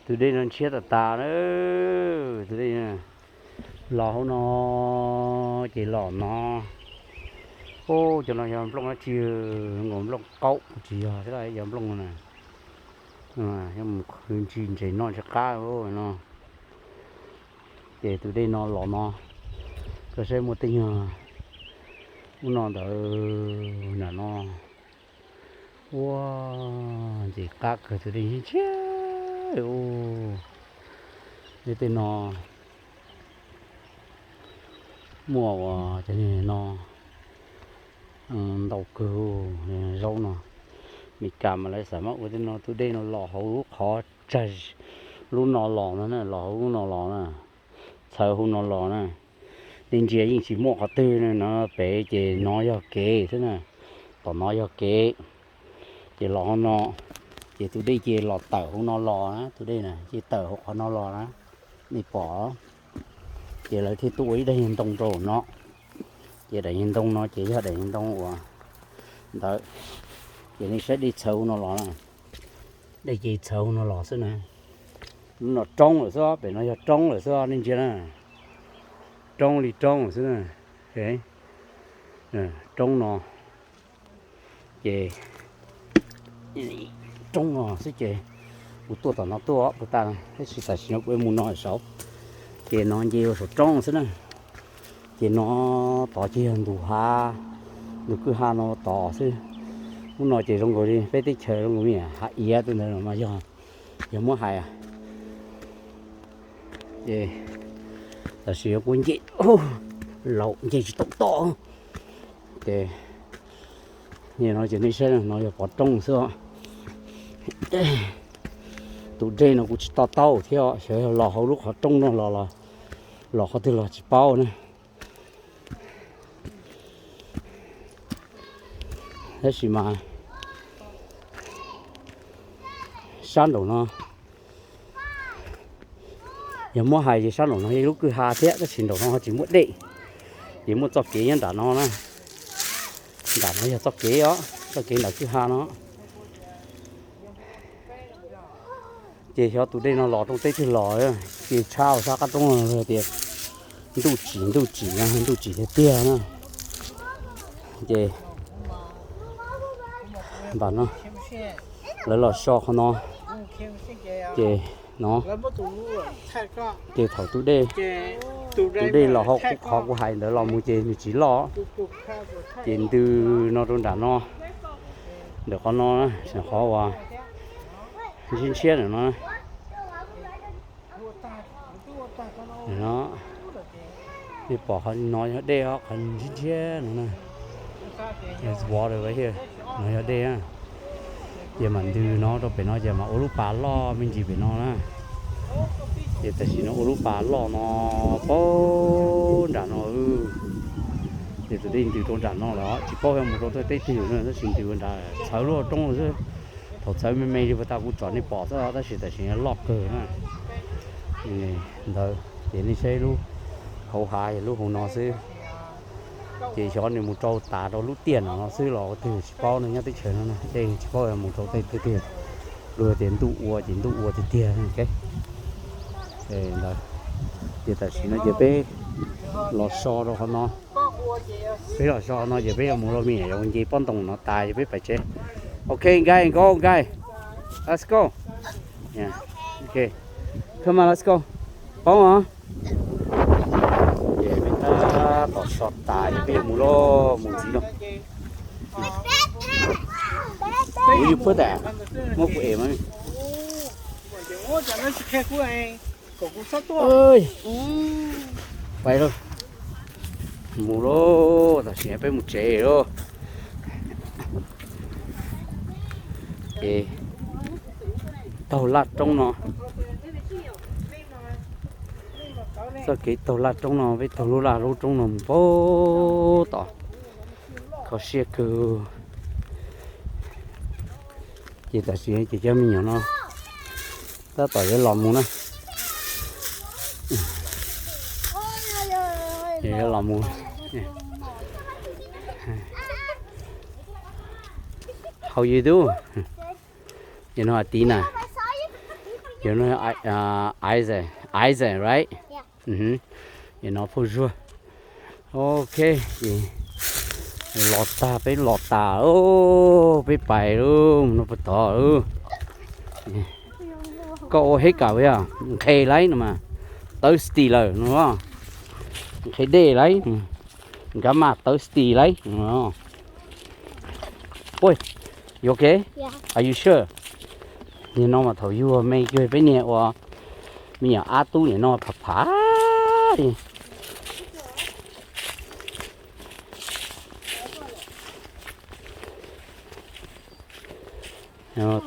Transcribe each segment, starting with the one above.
Tus dej no ntshiab tas tas na, tus dej los hauv no ces los no. Ub, cov no yog nplooj dab tsi? Nkaus nplooj qaub tsis yog thiab, yog nplooj no na. Mus khwv ntsis ntses noj ntsis qab no. Ces tus dej no los no, koj saib muaj tej nyuag ub no ntawd nram no. Ua ntxim qab kawg, tus dej ntshiab ntshiab. Ub, tej no muaj ua cov no ntau kawg, zaub no. Meskas mas lawv xav mas ua tej no, tus dej no los hauv lub qhov tsag, lub no los no na, los hauv lub no los na, txhawv hauv no los na. Dej ntsia yeej tsis muaj qhov twg no, pem ces no yog kev xwb na, tom no yog kev. Ces los hauv no, ces tus dej ces los tawm hauv no los na, tus dej na ces tawm hauv qhov no los na, nej pom. Ces lawv thiaj tuaj ua ib daim ntoo rau no. Ces daim ntoo no ces yog daim ntoo uas ntawd. Ces nej saib dej txhawv hauv no los na, dej ces txhawv hauv no los xwb na. Lub no roob lawm xwb, pem no yog roob lawm xwb, nej ntsia na. Roob li roob lawm xwb na. Roob no ces, roob no xwb ces kuv tuaj tom no tuaj puag ta, tab sis tam sim no kuv mus no saud. Ces no nce ua saum roob xwb na. Ces no tod ces yog ntug hav, ntug kwj ha no tod xwb. Ub no ces zoo nkaus li peb teb chaws zoo nkaus me hav iav tej ntawd mas yog, yog muab hais. Ces tam sim kuv nce laus nce tsis tau toj. Ces no ces nej saib no yog pov roob xwb os. Tus dej no kuv tsis to taub thiab, xyov yog los hauv lub qhov roob no los, los qhov twg los tsis paub na. Tab sis mas sab nraum no, yog muab hais ces sab nraum no yog ib lub kwj ha thiab, tab sis nraum no ho tsis muaj dej, ces muaj txoj kev nyob nram no na. Nram no yog txoj kev os, txoj kev nram kwj ha no. Ces xyov tus dej no los rau teb twg los, ces tshab hauv sab qab roob no tias ntuj tsim, ntuj tsim, ntuj tsim tiag tiag na. Ces nram no lawv los so qhov no, ces no, ces thaum tus dej, tus dej los hauv qhov kuv hais ntawd los mus ces nws tsis loj, ces ntws no rau nram no, ntawm qhov no, qhov uas ntshiab ntshiab ntawm no. Nej pom qhov no yog dej os, qhov ntshiab ntshiab no na, water right here, no yog dej. Ces mam ntws no rau pem no ces mam ua lub pas loj me ntsis pem no na. Ces tam sim no ua lub pas loj no puag nram no. Ces tus dej ntws rau nram no lawm, tsis paub yog mus rau teb twg na, tab sis ntws nram txhawv lub roob xwb. Thaum txhawv me me li puag ta kuv tsom nej pom xwb, tab sis tam sim loj kawg na. Ntawd ces nej saib lub hauv hav yog lub hauv no xwb. Ces xyov nws mus rau tas rau lub tiaj no no xwb los ua twg tsis paub no, nyob teb chaws no dej tsis paub mus rau tej twg tiag. Luag tias ntuj ua ces ntuj ua tiag tiag. Ntawd, ces tam sim no ces peb los so rau qhov no. Peb los so qhov no ces peb yuav mus rau me nyuam yaus nce pob ntoo no tas ces peb pais tsev. Ok, guys, go, guys. Let's go. Ok. Come on, let's go. Poob os. Ces peb tab tom so tas ces peb yuav mus lauj, mus ntxiv lauj. Kuv yug puab tas, muab kuv es mas. Pais lauj, mus lauj, tam sim peb mus tsev lauj. Ces taug laj roob no, txoj kev taug laj roob no, peb taug lub laj lub roob no mus puag tom, kho siab kawg. Ces tam sim ces cov me nyuam no tab tom yuav los mus na. Yuav los mus. How you do? You know, Athena. Yog no, Isaac, Isaac, right? Yog no phauj Zuag. Ok, ces los tag, peb los tas, peb pais lawm, mus no puag tod lawm. Koj ua heb kam yog nqhis laib no mas, thirsty lawm no, nqhis dej laib, nkaj maj thirsty laib. Ui, you okay? Are you sure? Nim no mas thaum yug me cuag peb niag ua me nyuam ab tub nim no phav phav li.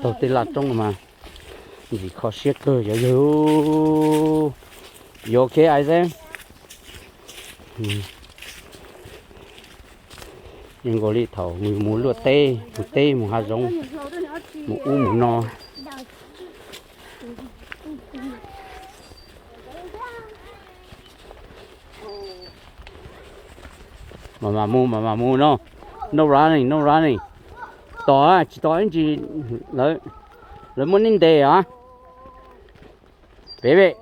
Taug tej laj roob mas ntxim kho siab kawg cov yawg. You okay, Isaac? Yeej nkaus li thaum mus luaj teb, mus teb mus hav zoov, mus ub mus no. Mam mam mus, mam mam mus no. No running, no running. Tos, tsis tos ib ntsis, lawv muab neb ntes os. Pem pem.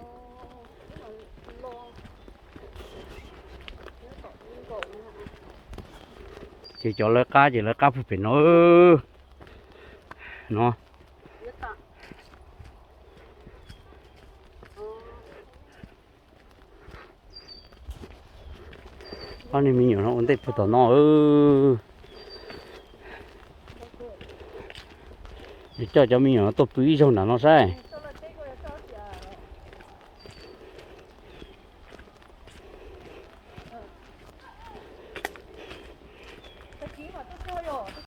Ces cov lawv qab ces lawv qab puag pem no. No. Ob niag me nyuam no ua ntej puag tom no. Yuav coj cov me nyuam no tuaj pw ib zaug nram no saib.